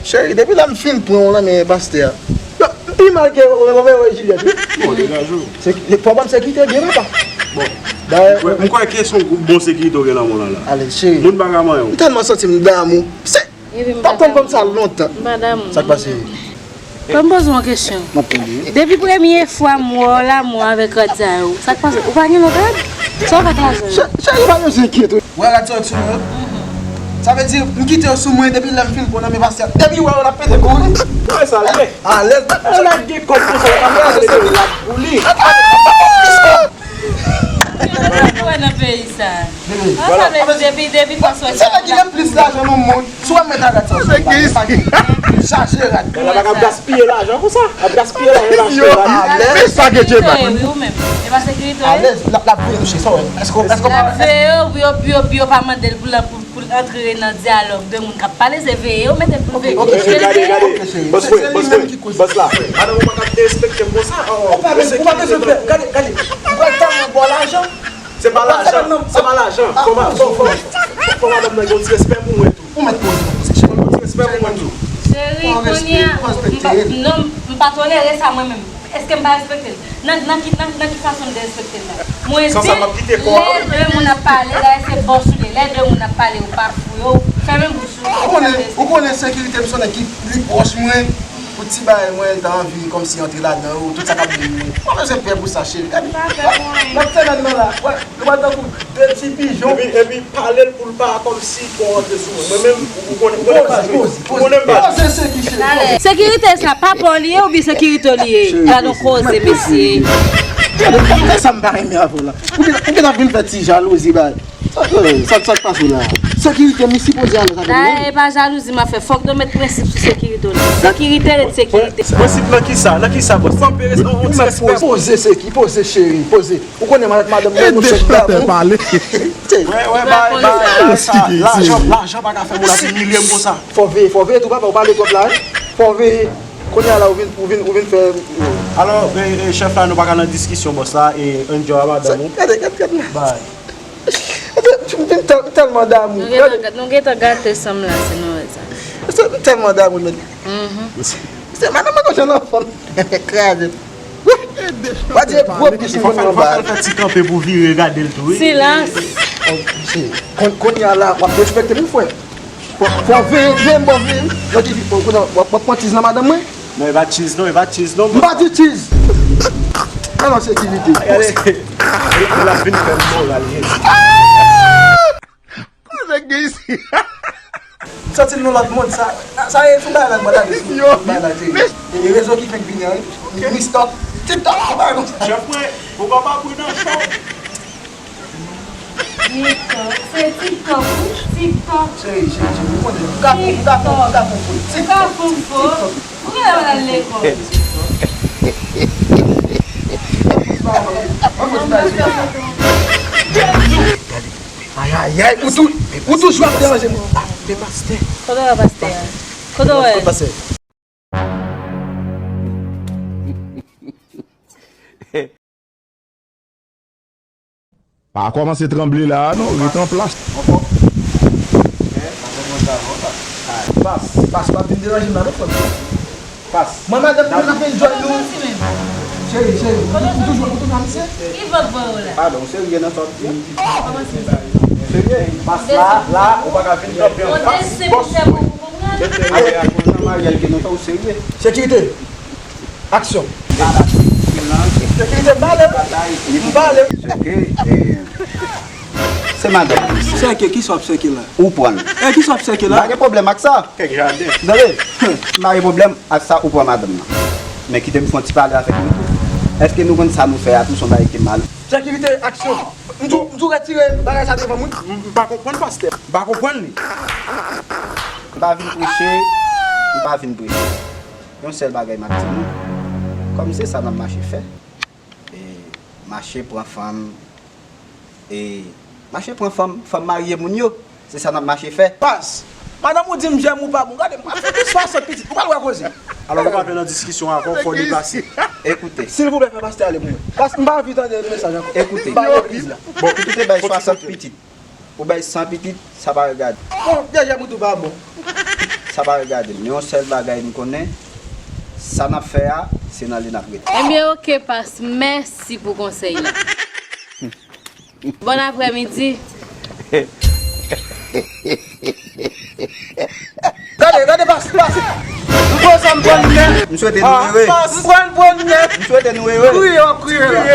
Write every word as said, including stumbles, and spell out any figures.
Cheri, depi lè m fin pran w nan men pastè a, m pi mal ke Romeo e Juliet, wi. Bon, degaje w. Se, se pwoblèm sekirite byen, papa. Bon. Dayè, m kwè, m kwè ke se yon bon sekirite w gen nan men w la, la. Ale, cheri. Moun pa ka manyen w. M tèlman santi m damou. Se, m p ap tann fanm sa lontan. M pa damou. Sa k pase? Fò m poze w yon kesyon. M ap tande. Depi premye fwa m wè w la, m wè w avèk rad sa yo. Sa k pase? Ou pa gen lòt rad? Sa w fè ak lajan yo? Cheri, pa bezwen enkyete w. Ou wè rad sa yo k sou mwen yo? Sa vle di, m kite yo sou mwen depi lè m fin pran nan men pastè a. Depi wè yo l ap pete kò wi. Wè sa, lè. Alèz. Ou la gen kòb konsa, ou pa mete l la pou li. Ou wè nan peyi sa. Sa vle di depi, depi fwa sòti. Se nèg ki gen plis lajan nan mond. Si w ap mete rad sa sou mwen, pa gen. Chaje rad. Mwen la pa ka gaspiye lajan konsa. Ap gaspiye lajan, l achte rad. Alèz. Sa gen J-Mac. Wi, ou menm. E pa sekirite w ye? Alèz, l ap, l ap veye nou, cheri, sa w wè. Èske, èske w pa wè? L ap veye w pou yo, pou yo, pou yo pa mande l pou l, pou, pou l antre nan dyalòg de moun k ap pale, se veye yo mete l pou l veye. Ok, ok, cheri, gade, gade. Ok, cheri. Bòs mwen, bòs mwen, bòs la. Madanm ou pa ka derespekte m konsa. Ou pa, ou pa bezwen pè. Gade, gade. Ou pral tèlman ba w lajan. Se pa lajan, se pa lajan. Fò ma-, fò, fò, fò madanm nan gen yon ti respè pou mwen tou. Ou mèt poze w, paske cheri. Yon ti respè pou mwen tou. Cheri, kounye a, m pa, non, m pa tolere sa mwen menm. Èske m pa respekte l? Nan, nan ki, nan, nan ki fason m derespekte l la? Mwen di, lè de moun ap pale, dayè se bòs ou ye, lè de moun ap pale, ou pa fouye, ou fèmen bouch ou, ou konnen, ou konnen sekirite m se yon nèg ki pi pwòch mwen, pou ti bagay mwen ta anvi kòmsi antre ladan yo, tout sa k ap vini. Mwen bezwen pè pou sa, cheri. Gade, m ap fè nan la, wè, nou pral tankou de ti pijon. Epi, epi, pale l pou l pa kòmsi pou antre sou mwen. Mwen menm, ou konnen, ou konnen m pa jwe. Ou konnen m pa jwe. Sekirite sa, pa pa w li ye oubyen sekirite w li ye? Gad on koze, mesye. Gade sa m pa renmen avè w la. Ou gen, ou gen ap vin fè ti jalouzi, bay. Sa, sa, sa k pase la? Sekirite, mi sipoze alèz avè l menm. E pa jalouzi m ap fè. Fòk nou met prensip sou sekirite w li. Sekirite ret sekirite. Prensip nan kisa? Nan kisa, bòs? Fò m poze seki, poze cheri, poze. Ou konnen madanm mwen nou chèf damou. Wè, wè, bay, bay, bay sa. Lajan, lajan pa ka fè moun ap imilye m konsa. Fò veye, fò veye tou papa, ou pale twòp la, wi. Fò veye. Kounye a la, ou vin, ou vin, ou vin fè. Alò, e, e, chèf la, nou pa ka nan diskisyon, bòs la, e enjoy a madanm ou. Gade, gade, gade la. Bay. M tèl-, m tèlman damou. Nou gentan, nou gentan gate sanm la, si nou wè sa. M tèlman damou, men. Se madanm mwen konn jan nan fòm. Kraze. Wa di gwo pis mwen anba. Fò fè ti kanpe pou vire gade l tou, wi. Silans. Kon-, kounye a la, w ap derespekte m, wi, frè. Fò, fò veye, veye m, fò veye m. Lè w di, w ap, w ap pran tiz nan madanm mwen? Non, e pa tiz non, e pa tiz non. M pa di tiz. Alò, sekirite. Gade, l ap vin fè m moral, ye. Kote nèg gen isi? M santi l nan lòt mond, sa, sa e sou bagay la, m pral ale sou bagay la, Jerry. E rezo ki fenk vini an, wi. Mistok, TikTok, tout bagay konsa. Chèf mwen, ou pa pa pridan, chèf. TikTok, se TikTok, wi, TikTok. Cheri, cheri, cheri, ou konnen, ou ka fon, ou ka fon, ou ka fon fo. Ou ka fon fo. Ou genlè pral lekòl. Ayayay, ou tou, ou toujou ap deranje mwen. Ah, men pastè. Kote w wè pastè a? Kote w wè? Kote pastè? Pa kòmanse tranble la a non, rete an plas. Pas, pas, pa vin deranje m la non, frè m. Pas. Mwen, madanm, nou ap enjoy nou. Cheri, cheri, ou toujou, ou toujou a misye? Ki vant voye w la? Padon, ou serye nan sa w ap di a? Serye, pas la, la, ou pa ka vin kanpe an fas bòs mwen. Ayayay, konn jan maryaj gen nan sa, ou serye? Sekirite. Aksyon. Sekirite, m pale. M pale. Se madanm. Sèke, kisa w ap sèke la? Ou pran l. E kisa w ap sèke la? M pa gen pwoblèm ak sa. Kèk jaden. Tande, m pa gen pwoblèm ak sa ou pran madanm nan. Men kite m fè yon ti pale avèk nou tou. Èske nou konn sa nou fè a tou se yon bagay ki mal? Sekirite, aksyon. M tou, m tou retire bagay sa devan mwen. M pa konprann pastè. M pa konprann li. M pa vin preche, m pa vin preche. Yon sèl bagay m ap di nou, kòm se sa n ap mache fè, e, mache pran fanm, e, mache pran fanm, fanm marye moun yo, se sa n ap mache fè. Pas, madanm ou di m jèm ou pa bon, gade m, ap fè plis swasant pitit, ou pral wè koze. Alò, nou pa vle nan diskisyon ankò, fò li pase. Ekoute. Silvouplè, fè pastè ale pou mwen. Pas, m pa anvi tande mesaj ankò. Ekoute. M pa nan legliz la. Bon, ou te bay swasant pitit. Ou bay san pitit, sa pa regade. Bon, dèyè bout ou pa bon. Sa pa regade m. Yon sèl bagay m konnen, sa n ap fè a, se nan li n ap rete. Ebyen, oke, pas, mèsi pou konsèy la. Bon aprèmidi. Gade, gade, pas, pas. M pran sa, m pran nèt. M swete nou ere. M pran, m pran nèt. M swete nou ere. Kriye, w ap kriye la.